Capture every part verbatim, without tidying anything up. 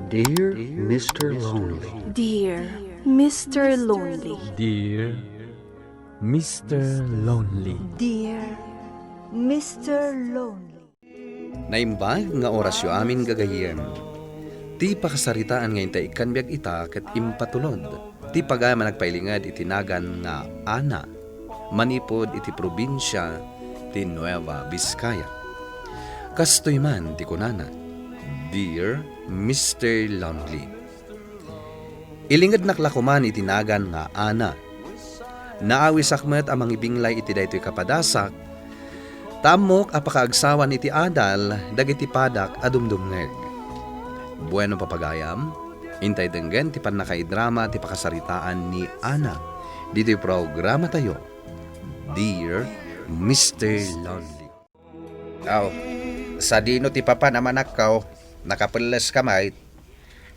Dear Mister Lonely. Dear Mister Lonely. Dear Mister Lonely. Dear Mister Lonely. Naimbag nga orasyo amin, gagayyem. Ti pakasaritaan nga intay ikkan biag ita ket impatulod ti pagayam a nagpailinged iti nagan nga Ana, manipud iti probinsia ti Nueva Vizcaya. Kastoy man ti kunana, "Dear Mister Lonely." Ilingednak la koman iti nagan nga Ana. Naawisak met a mangibinglay iti daytoy kapadasak, ta ammok a pakaagsawan iti adal dagiti padak a dumdumngeg. Bueno, papagayam, intay denggen ti pannakaidrama ti pakasaritaan ni Ana ditoy programatayo, Dear Mister Lonely. Aw, sadino ti papan a manakkaw? Nakapelles ka met?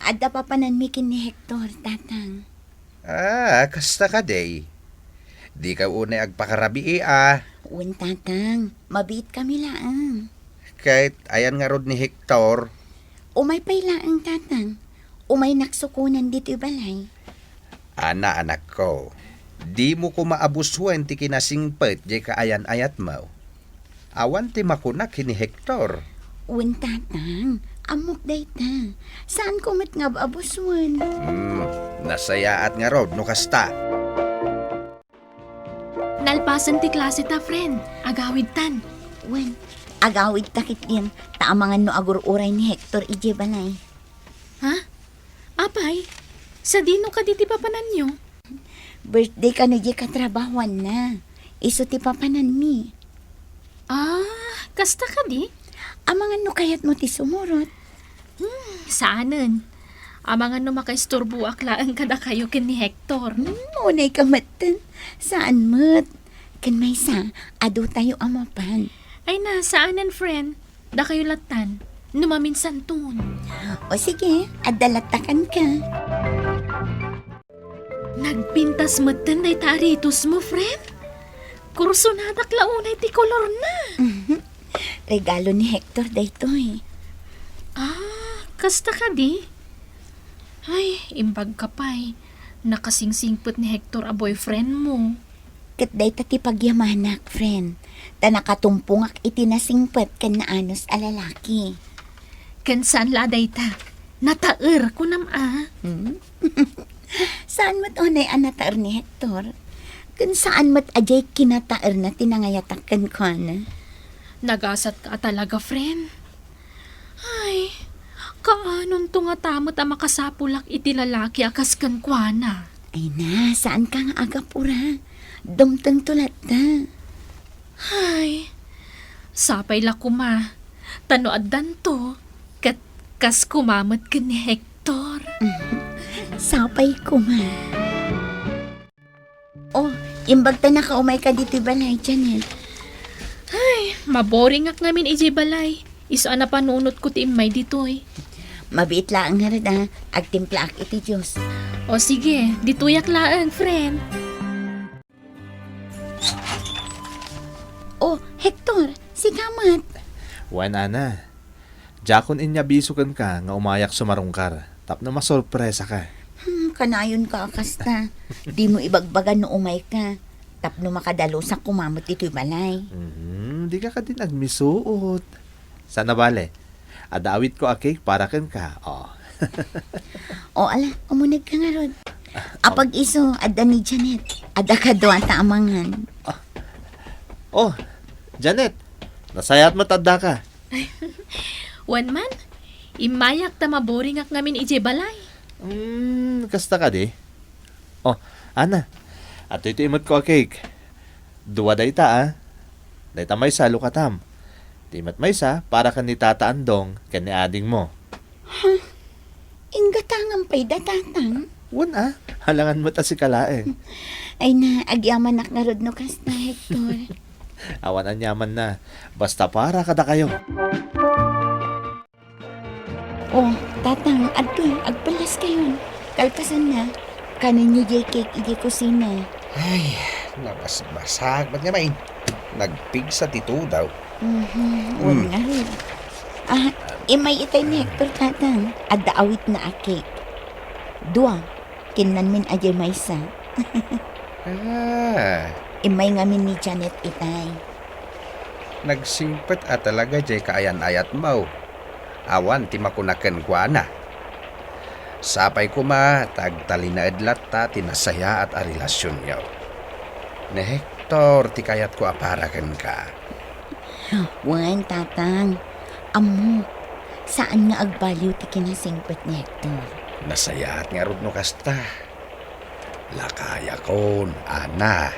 Adda papananmi ken ni Hector, Tatang. Ah, kasta kadi. Dika unay agpakarabii, a. Wen, Tatang. Mabiit kami laeng. Ket ayan ngarud ni Hector? Umay pay laeng, Tatang. Umaynak sukonen ditoy balay. Ana, anakko, dimo koma abusuen ti kinasingpet diay kaayan-ayatmo. Awan ti makuna ken ni Hector. Wen, Tatang, ammok dayta. Saanko met nga ab-abusuen. Hmm, nasayaat ngarud no kasta. Nalpasen ti klase ta, friend. Agawidtan. Wen, agawidta ketdin, ta amangan no agur-uray ni Hector idiay balay. Ha? Apay, sadino kadi ti papananyo? Birthday kano diay katrabahoanna. Isu ti papananmi. Ah, kasta kadi? Amangan no kayatmo ti sumurot. Hmm, saanen. Amangan no makaisturboak laeng kadakayo ken ni Hector. Hmm, unay ka metten. Saan met. Ken maysa, adu tayo a mapan. Ay na, saanen, friend. Dakayo lattan. No maminsanton. O sige, adda lattakan ka. Nagpintas metten dayta aretes mo, friend. Kursonadak la unay ti kolorna. Mhm. Regalo ni Hector daytoy. Ah, kasta kadi? Ay, imbag ka pay. Nakasingsingpet ni Hector a boyfriend mo. Ket dayta ti pagyamanak, friend, ta nakatumpongak iti nasingpet ken naanus a lalaki. Ken saan la a dayta, nataer, kunam a? Hmm? Saan met unay a nataer ni Hector? Ken saan met a diay kinataerna ti nangayatak kenkuana? Nagasatka a talaga, friend. Ay, kaanonto ngata met a makasapulak iti lalaki a kas kenkuana? Ay na, saanka nga agapura. Dumtengto latta. Ay, sapay la koma. Ta no addanto, ket kas koma met ken ni Hector. Sapay koma. Oh, imbag ta nakaumayka ditoy balay, Janet. Ay, maboringak ngamin idiay balay. Isu a napanunotko ti immay ditoy. Mabiit laeng ngarud a, agtimplaak iti juice. O sige, ditoyak laeng, friend. Oh, Hector, sika met. Wen, Ana. Diakon inyabiso kenka nga umayak sumarungkar tapno masorpresaka. Hmm, kanayonka a kasta. Dimo ibagbaga no umayka tapno makadalusak koma met ditoy balay. Mhm, dika kadi nagmisuot. Sana bale, adda awitko a cake para kenka. Oh. O, ala, umunegka ngarud. Apag-isu, adda ni Janet. Adda kaduata a mangan. Oh, Janet, nasayaat met addaka. Wen man, immayak ta maboringak ngamin idiay balay. Hmm, kasta kadi? Oh, Ana, adtoy ti imetko a cake. Dua dayta, a. Dayta maysa, lukatam. Ti met maysa, para ken ni Tata Andong ken ni adingmo. Ha? Inggatangan pay da, Tatang? Wen, a. Alangan met a sika laeng. Ay na, agyamanak ngarud no kasta, Hector. Awan aniamanna. Basta para kadakayo. Oh, Tatang, adtoy, agpelleskayon. Kalpasanna, kanenyo diay cake idiay kusina. Ay, nabasbasag met ngamin. Nagpigsa ti tudaw. Mhm, wen ngarud. Ah, Immay itay ni Hector, Tatang. Adda awitna a cake. Dua, kinnanmin a diay maysa. Ah. Immay ngamin ni Janet itay. Nagsingpet a talaga diay kaayan-ayatmo. Awan ti makuna kenkuana. Sapay koma ta agtalinaed latta ti nasayaat a relasionyo. Ni Hector ti kayatko a para kenka. Wen, Tatang. Ammok, saan nga agbaliw ti kinasingpet ni Hector. Nasayaat ngarud no kasta. Lakayakon, Ana.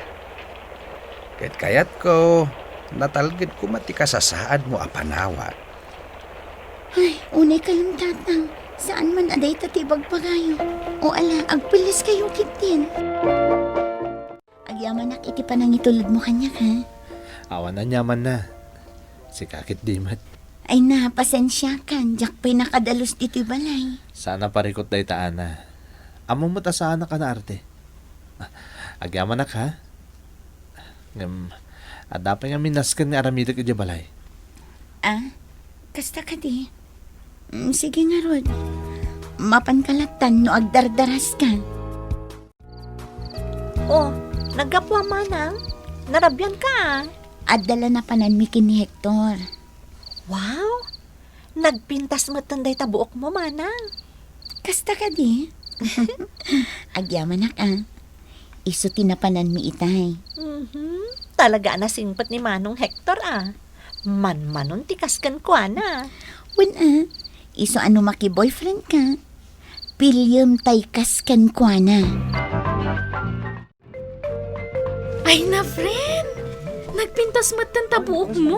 Ket kayatko, natalged koma ti kasasaadmo a panawat. Ay, unay kayon, Tatang. Saan man a dayta ti ibagbagayo. O ala, agpelles kayo ketdin. Agyamanak iti panangitulodmo kaniak, ha? Awan aniamanna. Sika ketdi met. Ay na, pasensiakan. Diak pay nakadalus ditoy balay. Saan a parikut dayta, Ana. Ammom met a saanak a naarte. Ah, agyamanak, ha? Ngem, adda pay ngamin nasken nga aramidek idiay balay. Ah, kasta kadi? Mm, sige ngarud. Mapanka lattan no agdardaraska. Oh, naggapu a manang? Narabianka, ah. Adda la napananmi ken ni Hector. Wow! Nagpintas metten dayta buokmo, manang. Kasta kadi? Agyamanak, ah. Isu ti napananmi itay. Mhm. Talaga a nasingpet ni Manong Hector, ah. Manmanon ti kas kenkuana. Wen, ah. Isu a no maki-boyfriend ka, piliem tay kas kenkuana. Ay na, friend! Nagpintas metten ta buokmo?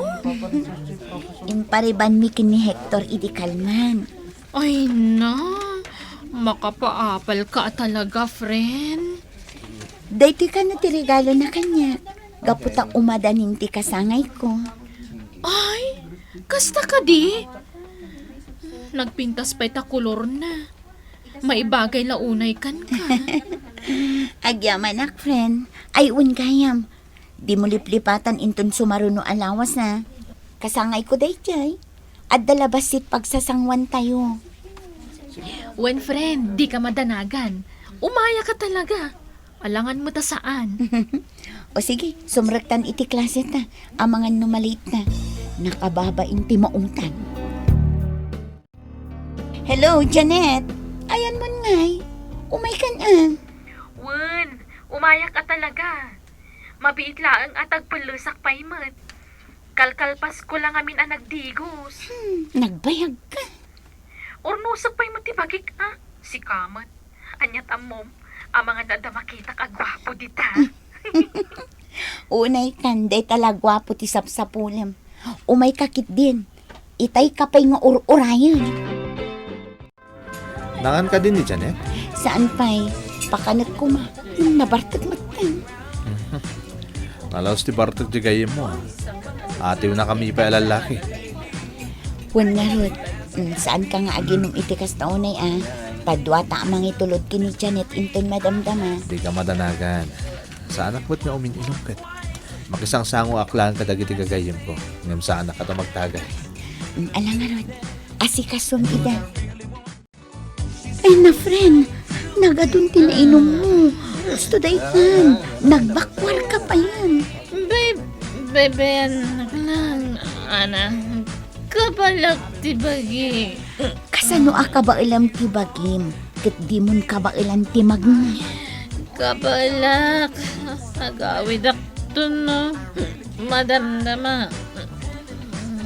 Imparibanmi ken ni Hector idi kalman. Ay na, makapaapalka a talaga, friend. Daytoy kano ti regalona kaniak, gapu ta umadanin ti kasangayko. Ay, kasta kadi? Nagpintas pay ta kolorna. Maibagay la unay kenka. Agyamanak, friend. Ay, wen gayam. Dimo liplipatan inton sumaruno a lawas, a. Kasangayko daydiay. Adda la bassit pagsasanguantayo. Wen, friend, dika madanagan. Umayaka talaga. Alangan met a saan. O sige, sumrektan iti klaseta. Amangan no ma-late ta. Nakababain ti maungtan. Hello, Janet. Ayanmon ngay? Umaykan a? Wen, umayak a talaga. Mabiit laeng a tagpellesak pay met. Kalkalpasko la ngamin a nagdigos. Hmm, nagbayag ka. Urnosek pay met ti bagik a. Sika met. Aniat ammom, amangan no adda makitak a guapo dita. Unaykan, dayta la guapo ti sapsapulem. Umayka ketdin. Itayka pay nga ur-urayen. Nangan kadi ni Janet? Saan pay, pakanek koma. Nabartek metten. Nalaus ti bartek ti gayyemmo, a. Atiwnakami pay a lallaki. Wen ngarud, mm, saanka nga aginum iti kasta unay, a. Ta duata a mangitulod ken ni Janet inton madamdama. Dika madanagan. Saanak met nga umin-inum ket makisangsangoak laeng kadagiti gagayyemko, ngem saanak a magtagay. Mm, ala ngarud, asikasom ida. Ay na, friend, nagadun ti nainummo. Gusto daytan, nagbakwarka payen. Bay-, baybayanak lang, Ana. Kabaelak ti bagi. Kasano a kabaelam ti bagim, ket dimon kabaelan ti magna? Kabaelak. Agawidakto no madamdama.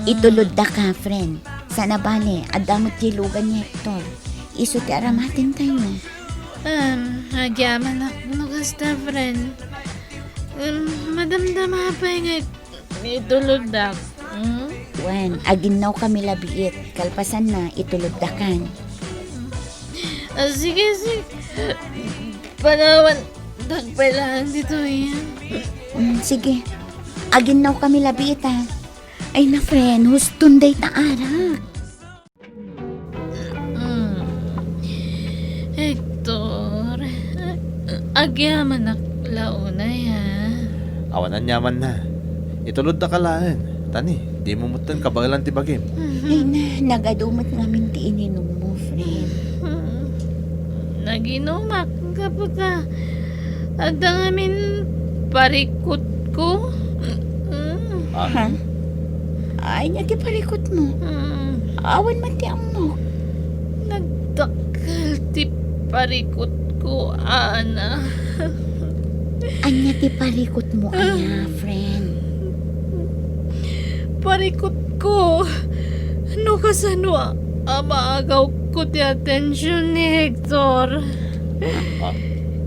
Itulodda ka, friend. Sana bale, adda met ti lugan ni Hector. Isu ti aramatentayo. Um, agyamanak no kasta, friend. Um, madamdama pay nga it-, ituloddak. Hmm? Wen, aginnawkami labiit. Kalpasanna, ituloddakan. Ah, sige, sige. Panawan, dagpay lang ditoy. Mm, sige. Aginnawkami labiit, a. Ay na, friend, huston dayta arak. Mm. Hector, agyamanak la unay, a. Awan aniamanna. Itulodda ka laeng. Tani, Dimo metten kabaelan ti bagim. Ay na, nagadu met ngamin ti ininummo, friend. Naginumak, gapu ta adda ngamin parikutko. Ah. Ha? Ania ti parikutmo? Awan met ti ammok. Nagdakkel ti parikutko, Ana. Ania ti parikutmo aya, friend? Parikutko, no kasano a, a maagawko ti atensiyon ni Hector. Ah.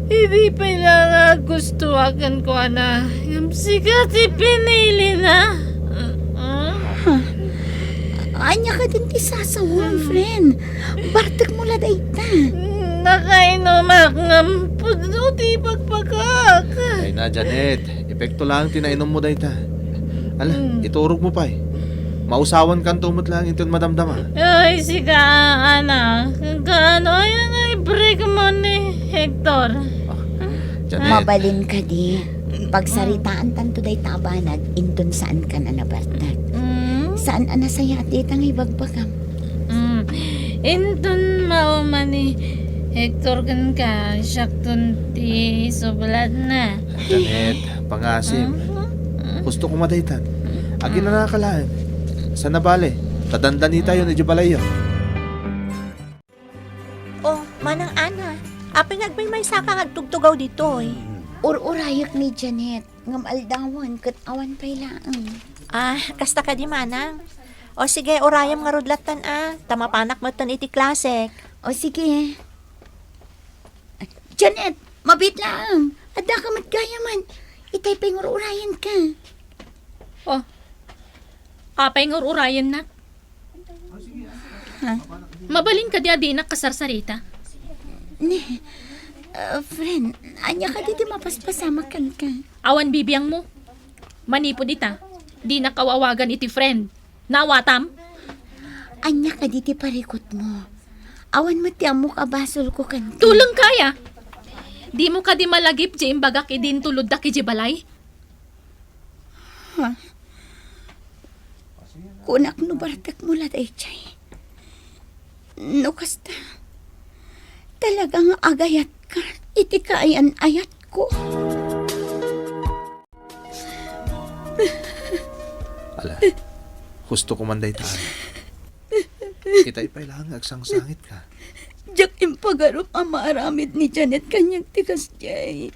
Idi pay la nga gustoak kenkuana, ngem sika ti pinilina. Ah. Ania kadin ti sasawem, friend? Bartekmo la dayta. Nakainumak ngem pudno ti ibagbagak. Ay na, Janet. Epekto laeng ti nainummo dayta. Ala, iturogmo pay. Mausawankanto met laeng inton madamdama. Ay, sika, Ana. Kaano aya nga i-breakmo ni Hector? Ah, Janet. Mabalin kadi. Pagsaritaantanto dayta a banag inton saankan a nabartek. Saan a nasayaat dayta nga ibagbagam. Mm. Inton mauma ni Hector kenka, siakton ti isublatna. Janet, pangasim. Gusto ko madaytan. Aginanaka laeng. Saan a bale, ta dandanitayon idiay balayyo. Oh, Manang Ana, apay nga agmaymaysaka nga agtugtugaw ditoy? Ur-urayek ni Janet. Ngem aldawen ket awan pay laeng. Ah, kasta kadi, Manang? O sige, urayem ngarud lattan a, ta mapanak metten iti klasek. O sige. Janet, mabiit laeng. Addaka met gayamen. Itay pay ngur-urayenka. Oh, apay ngur-urayennak? Ha? Mabalin kadi a dinak kasarsarita? Ne, ah, friend, ania kadi ti mapaspasamak kenka? Awan bibiangmo. Manipud ita, dinak aw-awagan iti friend. Naawatam? Ania kadi ti parikutmo? Awan met ti ammok a basolko kenka. Tulengka aya? Dimo kadi malagip ti imbagak idi intuloddak idiay balay? Ha? Kunak no bartekmo la daydiay. No kasta, talaga nga agayatka iti kaayan-ayatko. Ala, husto ko man dayta, Ana. Itay pay laeng nga agsangsangitka. Diak impagarup a maaramid ni Janet kaniak ti kasdiay.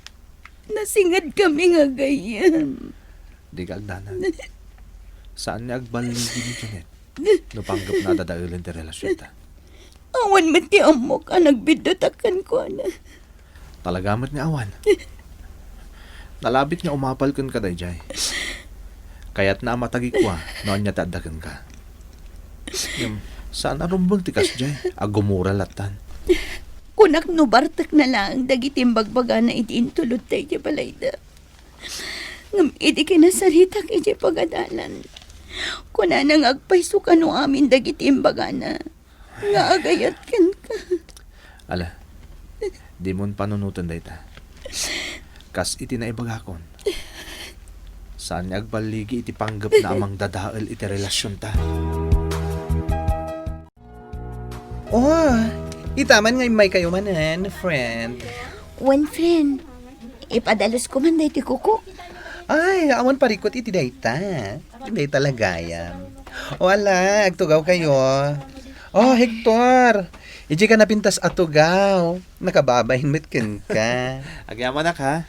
Nasingedkami nga gayyem. Dika agdanag. Saan nga agballigi ni Janet no panggepna a dadaelen ti relasionta. Awan met ti ammok a nagbiddutak kenkuana. Talaga met nga awan. Nalabit nga umapal kenka daydiay. Kayatna a matagikua no ania ti adda kenka. Ngem, saan a rumbeng ti kasdiay. Agumura lattan. Kunak no bartekna laeng dagiti imbagbagana idi intulodta idiay balayda. Ngem idi kinasaritak idiay pagadalan, kunana nga agpayso kano amin dagiti imbagana nga agayat kenka. Ala, dimon panunoten dayta. Kas iti naibagakon, saan nga agballigi iti panggepna a mangdadael iti relasionta. Oh, ita man nga immaykayo manen, friend. Wen, friend. Ipadalusko man daytoy kukok. Ay, awan parikut iti dayta. Dayta la gayam. O ala, agtugawkayo. Oh, Hector, idiay ka napintas a tugaw. Nakababain met kenka. Agyamanak, ha?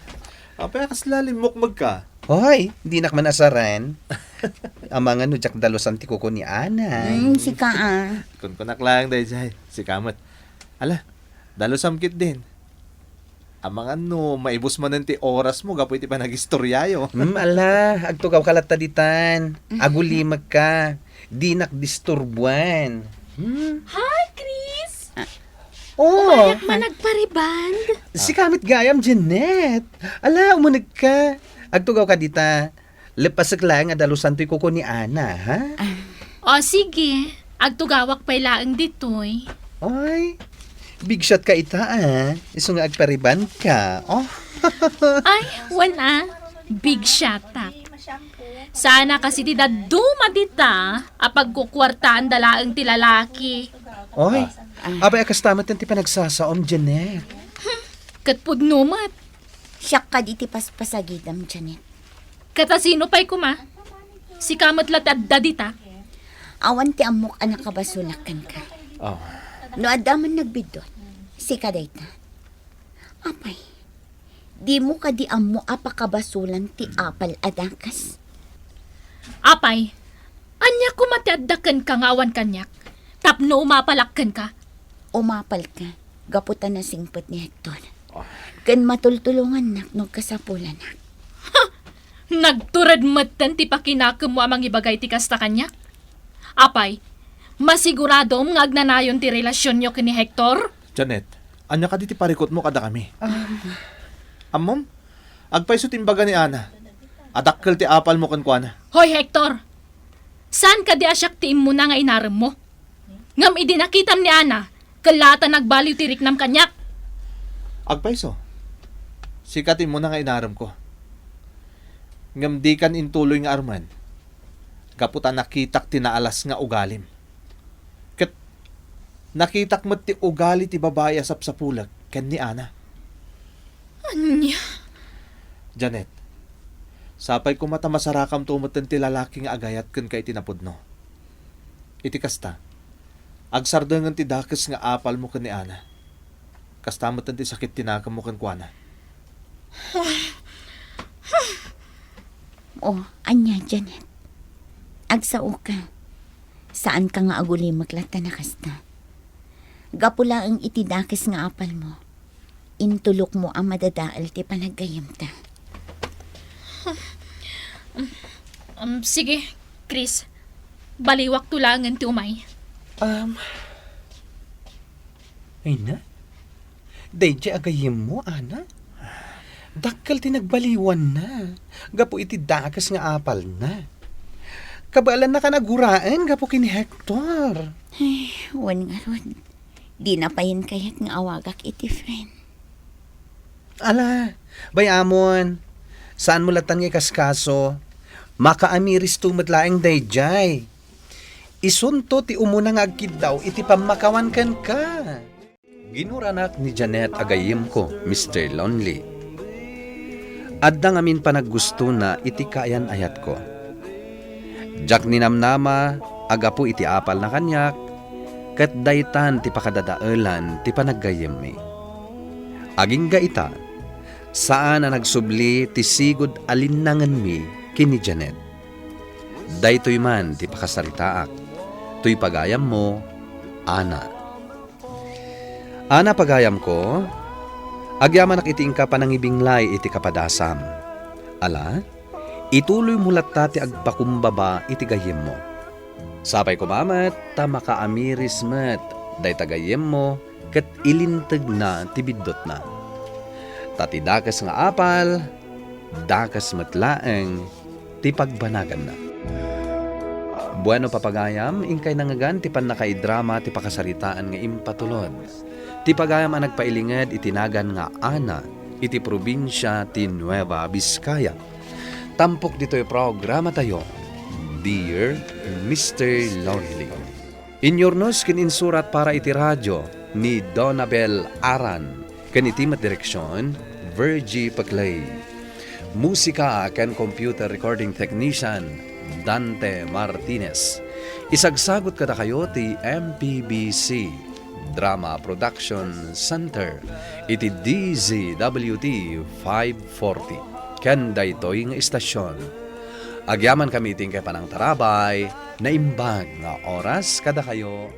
Apay a kasla limmukmegka? Hoy, dinak man asaran. Amangan no diak dalusan ti kuko ni Ana. Mm, sika, ah. Kunkunak laeng daydiay. Sika met. Ala, dalusam ketdin. Amangan no maibus manen ti orasmo gapu iti panagistoriayo. Hmm, ala, agtugawka latta ditan. Agulimekka. Dinak disturbuan. Hmm? Hi, Chris! Ah. Oh! Umayak man nagpariband. Sika met gayam, Janet. Ala, umunegka. Agtugawka dita. Leppasek laeng a dalusan toy kuko ni Ana, ha? Ah. O, sige. Agtugawak pay laeng ditoy. Ay, bigsiatka ita, ah. Isu nga agparibandka. Oh. Ay, wen, ah. Bigsiatak. Sana kasi ti dadduma dita a pagkukuartaanda laeng ti lalaki. Oy, Ah. Apay a kasta met ti panagsasaom, Janet? Ket pudno met. Siak kadi ti paspasagidam, Janet. Ket a sino pay koma? Sika met la ti adda dita. Awan ti ammok a nakabasolak kenka. Oh. No adda man nagbiddut, sika dayta. Apay, dimo kadi ammo a pakabasolan ti apal a dakes? Apay, ania koma ti adda kenka nga awan kaniak? Tapno umapalak kenka? Umapalka gapu ta nasingpet ni Hector. Ah. Ken matultulongannak no kasapulanak. Ha! Nagtured metten ti pakinakemmo a mangibagay ti kasta kaniak? Apay, masiguradom nga agnanayon ti relasionyo ken ni Hector? Janet, ania kadi ti parikutmo kadakami? Ah. Ammom? Agpayso ti imbaga ni Ana. Adakkel ti apalmo kenkuana. Hoy, Hector! Saan kadi a siak ti immuna nga inaremmo? Ngem idi nakitam ni Ana, kella ta nagbaliw ti riknam kaniak. Agpayso. Sika ti immuna nga inaremko. Ngem dikan intuloy nga armen. Gapu ta nakitak ti naalas nga ugalim. Ket nakitak met ti ugali ti babai a sapsapulek ken ni Ana. Ania? Janet, sapay koma ta masarakamto metten ti lalaki nga agayat kenka iti napudno. Iti kasta, agsardengen ti dakes nga apalmo ken ni Ana. Kasta metten ti sakit ti nakemmo kenkuana. Oh, ania, Janet? Agsaoka. Saanka nga agulimek latta a kasta. Gapu laeng iti dakes nga apalmo, intulokmo a madadael ti panaggayyemta. Um, sige, Chris. Baliwakto laengen ti umay. Um, Ay na? Daydiay a gayyemmo, Ana? Dakkel ti nagbaliwanna gapu iti dakes nga apalna. Kabaelannakan a guraen gapu ken ni Hector. Ay, wen ngarud, dina payen kayat nga awagak iti friend. Ala, bay-amon, saanmo lattan nga ikaskaso. Makaamiristo met laeng daydiay. Isunto ti umuna nga agkiddaw iti pammakawan kenka. Ginuranak ni Janet a gayyemko, Mister Lonely. Adda ngamin panaggustona iti kaayan-ayatko. Diak ninamnama a gapu iti apalna kaniak, ket daytan ti pakadadaelan ti panaggayyemmi. Agingga ita, saan a nagsubli ti sigud a linnangenmi ken ni Janet. Daytoy man ti pakasaritaak. Toy pagayammo, Ana. Ana, pagayamko, agyamanak iti inka panangibinglay iti kapadasam. Ala, ituloymo latta ti agpakumbaba iti gayyemmo. Sapay koma met ta makaamiris met dayta gayyemmo ket ilintegna ti biddutna. Ta ti dakes nga apal, dakes met laeng ti pagbanaganna. Bueno, papagayam, inkay nangngegan ti pannakaidrama ti pakasaritaan nga impatulod. Ti pagayam a nagpailinged iti nagan nga Ana iti probinsia ti Nueva Vizcaya. Tampok ditoy programatayo, Dear Mister Lonely. Inyurnos ken insurat para iti radio ni Donabel Aran, ken iti met direksion, Virgie Peclay. Musika ken computer recording technician, Dante Martinez. Isagsagut kadakayo ti M P B C Drama Production Center iti D Z W T five forty. Ken daytoy nga istasion, agyamankami iti inkay panangtarabay, naimbag nga oras kadakayo.